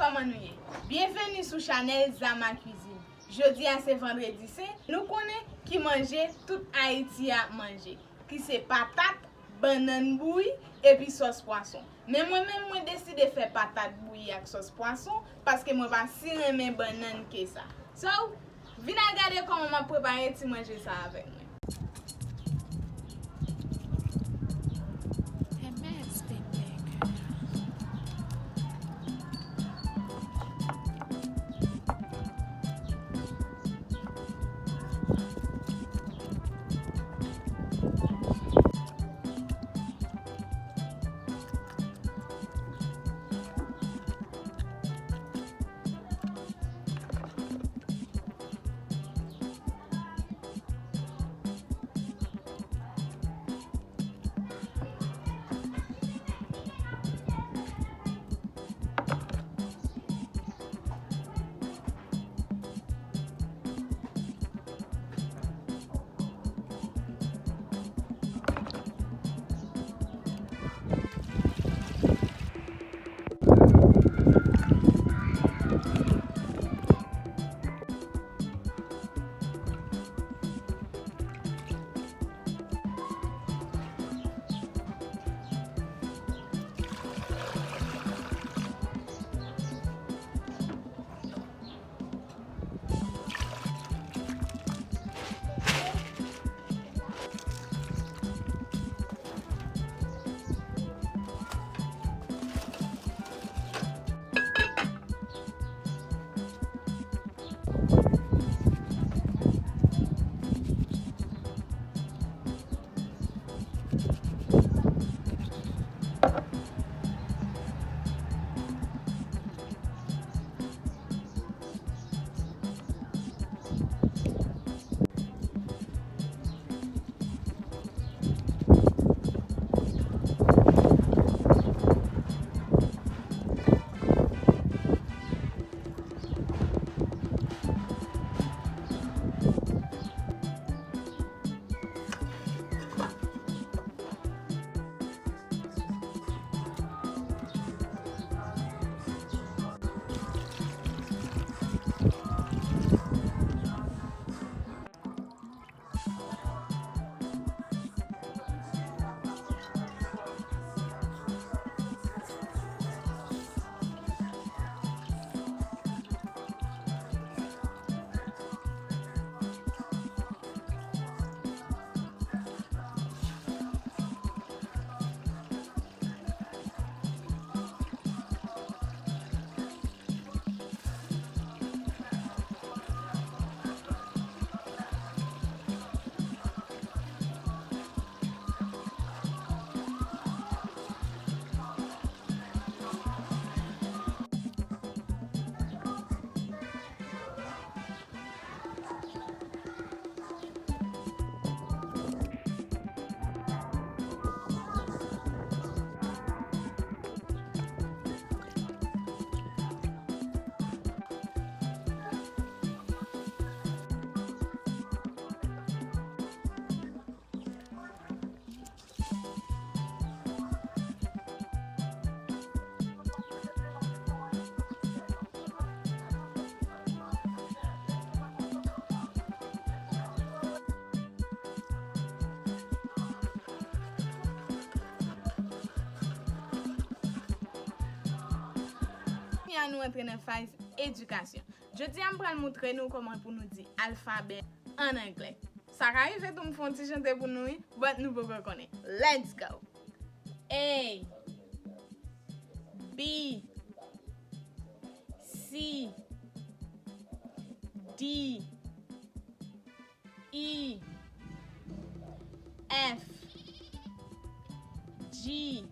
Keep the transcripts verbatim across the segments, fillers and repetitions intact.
Kòman nou ye? Byenveni sou chanèl Zama Cuisine. Jodi a se vandredi sen, nou konnen ki manje tout Ayiti ap manje, ki se patat, bannann bouyi, epi sòs pwason. Men mwen menm, mwen deside fè patat bouyi ak sòs pwason, paske mwen pa si renmen bannann ke sa. So, vin al gade kòman m ap prepare ti manje sa avèk mwen. Kounye a nou antre nan faz edikasyon. Jodi a m pral moutre nou kòman pou nou di alfabè an anglè. Sa ka rive tou m fè yon ti chante pou nou wi, but nou poko konnen. Let's go! A, B, C, D, E, F, G,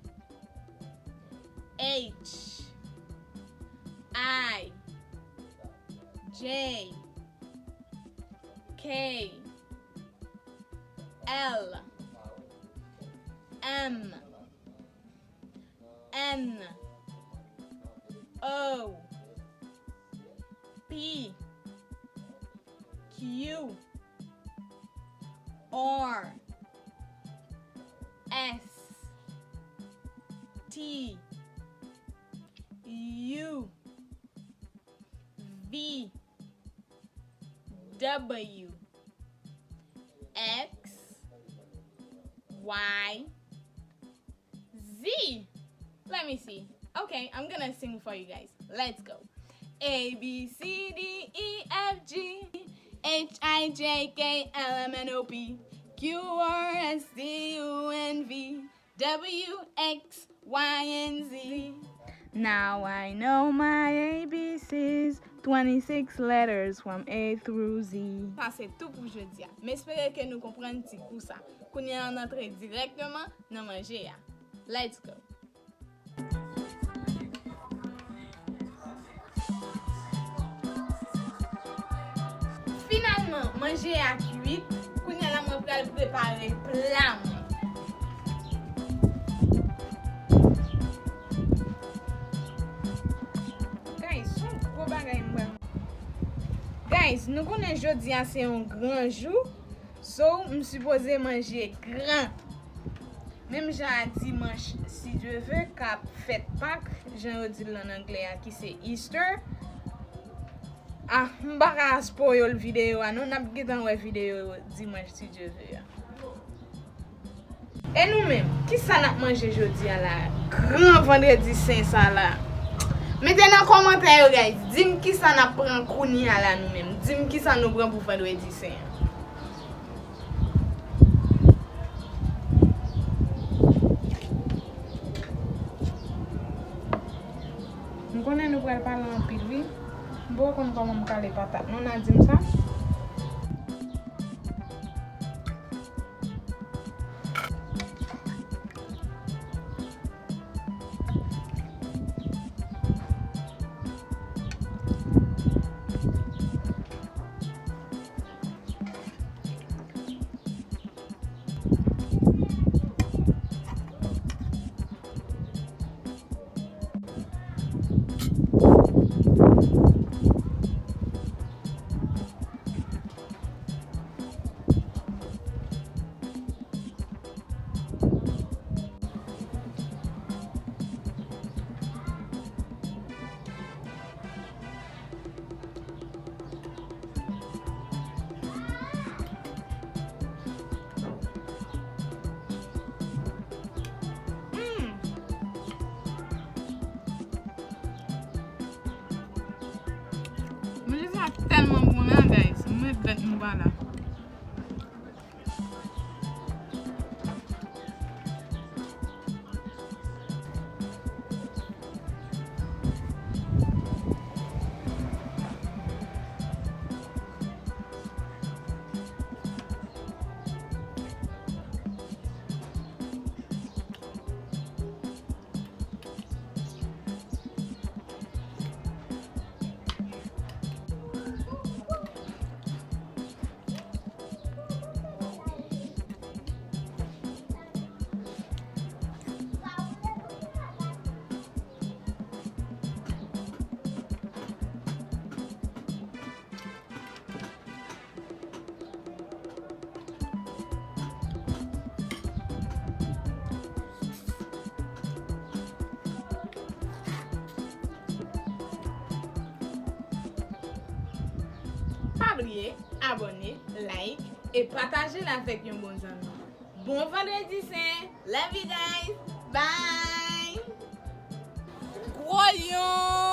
H, I, J, K, L, M, N, O, P, Q, R, S, T, U, V, W, X, Y, Z. Let me see. Okay, I'm gonna sing for you guys. Let's go. A, B, C, D, E, F, G, H, I, J, K, L, M, N, O, P, Q, R, S, T, U, and V, W, X, Y, and Z. Now I know my A B Cs, twenty-six letters from A through Z. Sa se tou pou jodi a. M espere ke nou konprann ti kou sa. Kounye a, n antre dirèkteman nan manje a. Let's go! Finalman, manje a kwit. Kounye a la, mwen pral prepare pla mwen. Guys, se yon gwo bagay m pral. Guys, nou konnen jodi a se yon gran jou. So, m sipoze manje gran. Menm jan a dimanch, si Dye ve, k ap fèt Pak, jan yo di l an anglè a, ki se Easter. Ah, m pa ka spoil videyo a, non, n ap gentan wè videyo dimanch, si Dye ve a. E nou menm, kisa n ap manje jodi a la? Gran Vandredi Sen sa la. Mete nan kòmantè yo, guys. Di m kisa n ap pran kounye a la nou menm. Di m kisa nou pran pou Vandredi Sen an. M konnen nou pral pale anpil, wi. M poko konn kòman m kale patat non, n a di m sa. Mm. Manje sa tèlman bon la, guys. Mwen regrèt nou pa la. Pa bliye abòne, like e pataje l avèk yon bon zanmi. Bon Vandredi Sen! Love you guys! Bye! Gwo lyon!